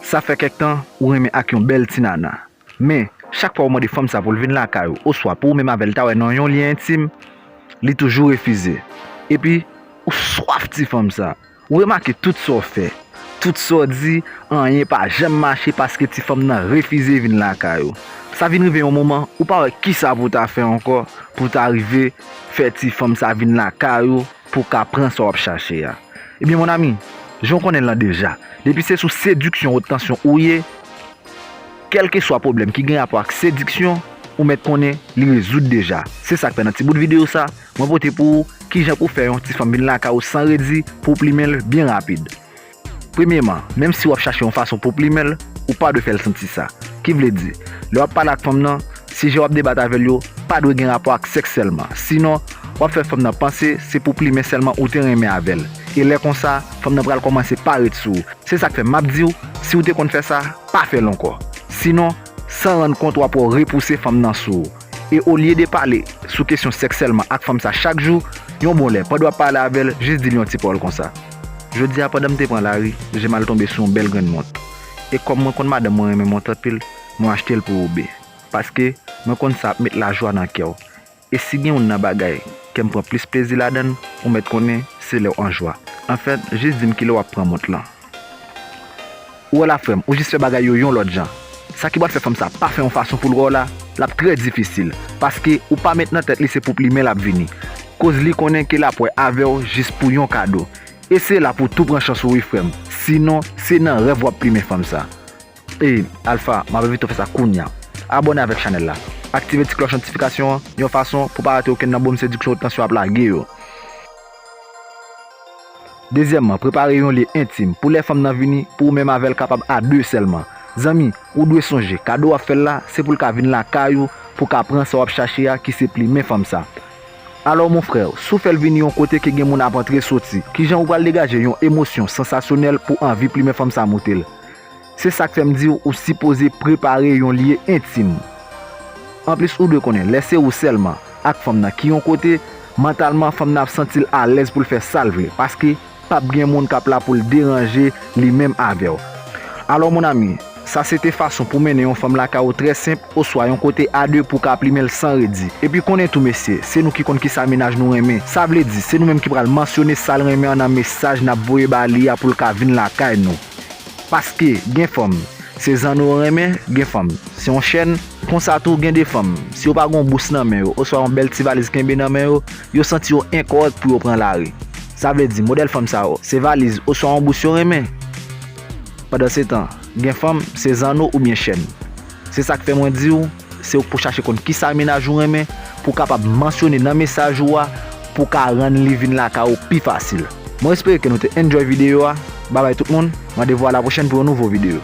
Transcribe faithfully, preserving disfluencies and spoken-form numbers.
Sa fè kèk tan ou renmen ak yon bèl ti nana. Men, chak fwa ou mande fanm sa pou l vin lakay ou, oswa pou ou menm avè l ta wè nan yon lyen entim, li toujou refize. Epi, ou swaf ti fanm sa. Ou remake tout sa w fè, tout sa w di, anyen pa janm mache paske ti fanm nan refize vin lakay ou. Sa vin rive yon moman, ou pa wè kisa pou w ta fè ankò pou w ta rive fè ti fanm sa vin lakay ou pou w ka pran sa w ap chache a. Ebyen, mon ami, jan w konnen l lan deja, depi se sou sediksyon, wot tansyon ou ye, kèlkeswa pwoblèm ki gen rapò ak sediksyon, ou mèt konnen li rezoud deja. Se sa k fè nan ti bout videyo sa, mwen pote pou ou kijan pou w fè yon ti fanm vin lakay ou san redi pou w plimen l byen rapid. Premyeman, menm si w ap chache yon fason pou w plimen l, ou pa dwe fè l santi sa. Ki vle di, lè w ap pale ak fanm nan, sijè w ap debat avè l yo pa dwe gen rapò ak sèks sèlman. Sinon, w ap fè fanm nan panse se pou plimen sèlman ou te renmen avè l. E lè konsa, fanm nan pral kòmanse parèt sou ou. Se sa k fè m ap di w, si w te konn fè sa, pa fè l ankò. Sinon, san rann kont w ap wè w repouse fanm nan sou ou. E olye de pale sou kesyon sèks sèlman ak fanm sa chak jou, yon bon lè, pandan w ap pale avè l, jis di l yon ti pawòl konsa. Jodi a, pandan m te pran lari, je m al tonbe sou yon bèl grenn mont. E kòm mwen konn madanm mwen renmen mont anpil, mwen achte l pou ou, bee. Paske mwen konn sa ap met lajwa nan kè w. E si gen youn nan bagay ke m pran plis plezi ladan l, ou mèt konnen se lè w an jwa. Anfèt, jis di m kilè w ap pran mont lan. Ou wè la, frè m, ou jis fè bagay yo yon lòt jan. Sa ki pral fè fanm sa pa fè yon fason pou l wè w la, l ap trè difisil. Paske ou pa met nan tèt li se pou plimen l ap vini. Koz li konnen ke l ap wè avè w jis pou yon kado. E se la pou w tou pran chans ou wi, frè m. Sinon, se nan rèv w ap plimen fanm sa. Ey, Alpha, m ap envite w fè sa kounya. Abòne avèk chanèl la. Aktive ti klòch notifikasyon an yon fason pou w pa rate okenn nan bonm sediksyon wot tansyon ap lage yo. Dezyèmman, prepare yon lye entim pou lè fanm nan vini, pou ou menm avè l kapab a de sèlman. Zanmi, ou dwe sonje, kado w ap fè l la, se pou l ka vin lakay ou, pou w ka pran sa w ap chache a, ki se plimen fanm sa. Alò, mon frè, si w fè l vini yon kote ke gen moun ap antre soti, kijan ou pral degaje yon emosyon sansasyonèl pou anvi plimen fanm sa moute l? Se sa k fè m di w, ou sipoze prepare yon lye entim. Anplis, ou dwe konnen, lè se ou sèlman ak fanm nan ki yon kote, mantalman, fanm nan ap santi l alèz pou l fè sa l vle, paske p ap gen moun k ap la pou l deranje li menm avè w. Alò, mon ami, sa se te fason pou mennen yon fanm lakay ou trè senp, oswa yon kote a de pou w ka plimen l san redi. Epi konnen tou, mesye, se nou ki konn kisa mennaj nou renmen. Sa vle di, se nou menm ki pral mansyone sa l renmen an nan mesaj n ap voye ba li a pou l ka vin lakay nou. Paske gen fanm, se zanno yo renmen, gen fanm, se yon chèn. Konsa tou, gen de fanm, si yo pa gen yon bous nan men yo, oswa yon bèl ti valiz kenbe nan men yo, yo santi yo enkòrèk pou yo pran lari. Sa vle di, modèl fanm sa yo, se valiz oswa yon bous yo renmen. Pandansetan, gen fanm, se zanno oubyen chèn. Se sa k fè mwen di w, se ou k pou chache konn kisa mennaj ou renmen, pou w kapab mansyone nan mesaj ou a, pou w ka rann li vin lakay ou pi fasil. Mwen espere ke nou te enjoy videyo a. Babay tout moun, randevou a la pwochèn pou yon nouvo videyo.